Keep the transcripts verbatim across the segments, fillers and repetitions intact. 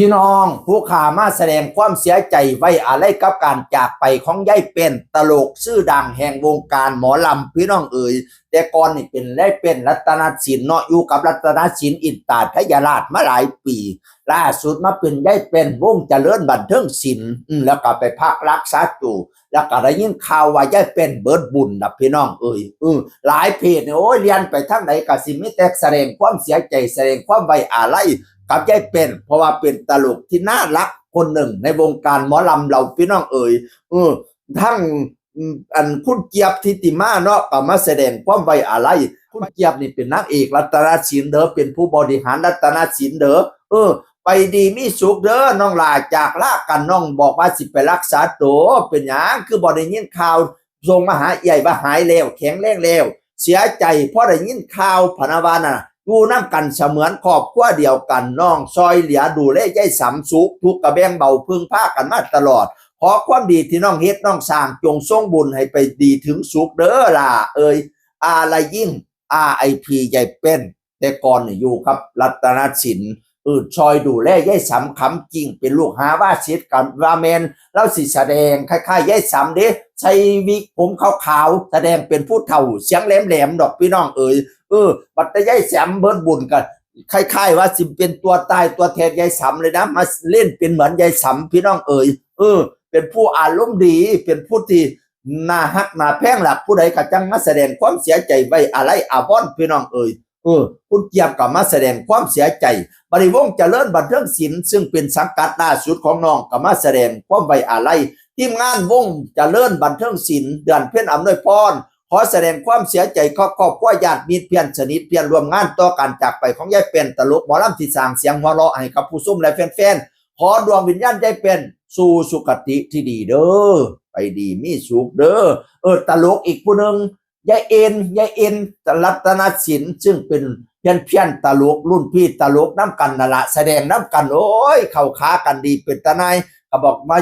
พี่น้องผู้ขามาแสดงความเสียใจไว้อาลัยกับการจากไปของยายแป้น ตลกชื่อดังแห่งวงการหมอลำ พี่น้องเอ๋ย แต่ก่อนนี่เป็นยายแป้น รัตนศิลป์เนาะ อยู่กับรัตนศิลป์ อินตาทยราชมาหลายปี ล่าสุดมาเป็นยายแป้น วงเจริญบันเทิงศิลป์ อืม แล้วก็ไปพักรักษาตัว แล้วก็ได้ยินข่าวว่ายายแป้นเบิดบุญนะพี่น้องเอ๋ย เออ หลายเพจเนี่ย โอ้ย เลียนไปทางไหนก็สิมีแต่แสดงความเสียใจ แสดงความไว้อาลัยกับยายแป้น เพราะว่าเป็นตลกที่น่ารักคนหนึ่งในวงการหมอลำเรา พี่น้องเอ๋ย เออ ทั้ง อืม อันคุณเจี๊ยบ ทิติมาเนาะ ก็มาแสดงความไว้อาลัย คุณเจี๊ยบนี่เป็นนางเอกรัตนศิลป์เด้อ เป็นผู้บริหารรัตนศิลป์เด้อ เออ ไปดีมีสุขเด้อน้องหล่า จากลากัน น้องบอกว่าสิไปรักษาตัว เป็นหยังคือบ่ได้ยินข่าว ส่งมาหาเอื้อยว่าหายแล้ว แข็งแรงแล้ว เสียใจเพราะได้ยินข่าว พะนะว่าน่ะ อยู่นำกันเสมือนครอบครัวเดียวกัน น้องซอยเหลือดูแลยายสำ สุขทุกข์ก็แบ่งเบาพึ่งพากันมาตลอด ขอความดีที่น้องเฮ็ดน้องสร้าง จงส่งบุญให้ไปดีถึงสุขเด้อล่ะเอ้ย อาลัยยิ่ง อาร์ไอพี ยายแป้น แต่ก่อนนี่อยู่กับรัตนศิลป์ เออ ซอยดูแลยายสำ คำจริง เป็นลูกหาว่าศิษย์กันว่าแม่น ลาวสิแสดงคล้ายๆยายสำเด้ ใส่วิกผมขาวๆ แสดงเป็นผู้เฒ่าเสียงแหลมๆดอกพี่น้องเอ๋ย เออ บัดแต่ยายสำเบิดบุญก็คล้ายๆว่าสิเป็นตัวตายตัวแทนยายสำเลยนะ มาเล่นเป็นเหมือนยายสำ พี่น้องเอ๋ย เออ เป็นผู้อารมณ์ดี เป็นผู้ที่น่าฮักน่าแพงล่ะ ผู้ใดก็จังมาแสดงความเสียใจไว้อาลัยอาวรณ์ พี่น้องเอ๋ย เออ คุณเจี๊ยบก็มาแสดงความเสียใจ บัดนี้วงเจริญบันเทิงศิลป์ ซึ่งเป็นสังกัดล่าสุดของน้องก็มาแสดงความไว้อาลัย ทีมงานวงเจริญบันเทิงศิลป์ เดือนเพ็ญอำนวยพร ขอแสดงความเสียใจกับครอบครัวญาติมิตรเพื่อนสนิทเพื่อนร่วมงานต่อการจากไปของยายแป้น ตลกหมอลำที่สร้างเสียงหัวเราะให้กับผู้ชมและแฟนๆ ขอดวงวิญญาณยายแป้นสู่สุคติที่ดีเด้อ ไปดีมีสุขเด้อ เออ ตลกอีกผู้หนึ่ง ยายเอ็น ยายเอ็น รัตนศิลป์ ซึ่งเป็นเพี้ยนๆตลก รุ่นพี่ตลกนำกันนั่นละ แสดงนำกัน โอ้ย เข้าขากันดีเป็นตาหน่าย ก็บอกว่า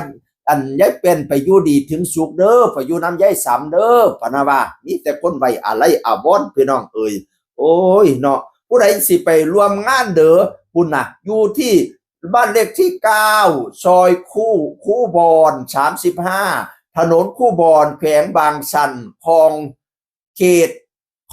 อันยายแป้นไปอยู่ดีถึงสุขเด้อ ไปอยู่นำยายสำเด้อ พะนะว่า มีแต่คนไว้อาลัยอาวรณ์ พี่น้องเอ๋ย โอ้ยเนาะ ผู้ใดสิไปร่วมงานเด้อ บุญน่ะ อยู่ที่บ้านเลขที่เก้า ซอยคู คูบอน สามสิบห้า ถนนคูบอน แขวงบางชัน คลอง เขต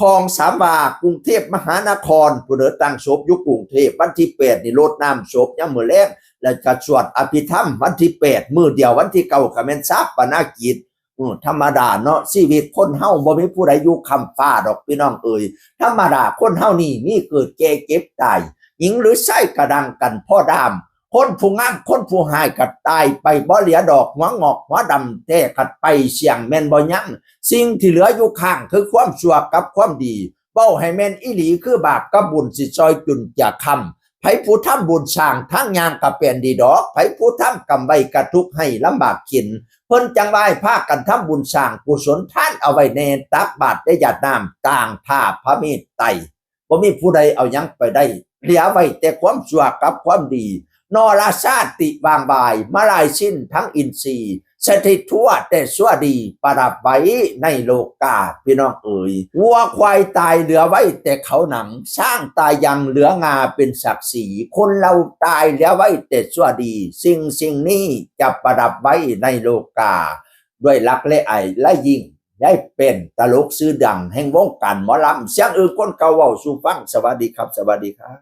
คลองสามวา กรุงเทพมหานคร ผู้เด้อ ตั้งศพอยู่กรุงเทพ วันที่แปดนี่รดน้ำศพยามมื้อแลง แล้วก็สวดอภิธรรมวันที่แปด มื้อเดียววันที่เก้าก็แม่นฌาปนกิจ อืม ธรรมดาเนาะ ชีวิตคนเฮาบ่มีผู้ใดอยู่ค้ำฟ้าดอกพี่น้องเอ๋ย ธรรมดาคนเฮานี่มีเกิดแก่เจ็บตาย หญิงหรือชายกะดังกันพอดาม คนผู้งามคนผู้ฮ้ายกะตายไปบ่เหลือดอก หัวงอกหัวดำแท้กะไปเสี้ยงแม่นบ่ยัง สิ่งที่เหลืออยู่ข้างคือความชั่วกับความดี เว้าให้แม่นอีหลีคือบาปกับบุญสิซอยจุนเจือค้ำ ไผผู้ทำบุญสร้างทางย่างกะแปนดีดอก ไผผู้ทำกรรมไว้กะทุกข์ให้ลำบากเข็ญ เพิ่นจั่งว่าให้พากันทำบุญสร้างกุศลทานเอาไว้แน่ ตักบาตรแด่ญาติน้ำ ต่างผ้าพระเมตไตร บ่มีผู้ใดเอาหยังไปได้ เหลือไว้แต่ความชั่วกับความดี นรชาติวางบาย มาลายสิ้นทั้งอินทรีย์ สถิตทั่วแต่ชั่วดี ประดับไว้ในโลกา พี่น้องเอ๋ย วัวควายตายเหลือไว้แต่เขาหนัง ช้างตายยังเหลืองาเป็นศักดิ์ศรี คนเราตายเหลือไว้แต่ชั่วดี สิ่งสิ่งนี้จะประดับไว้ในโลกา ด้วยรักและอาลัยยิ่ง ยายแป้น ตลกชื่อดังแห่งวงการหมอลำ เสียงอื่นคนเก่าเว้าสู่ฟัง สวัสดีครับ สวัสดีครับ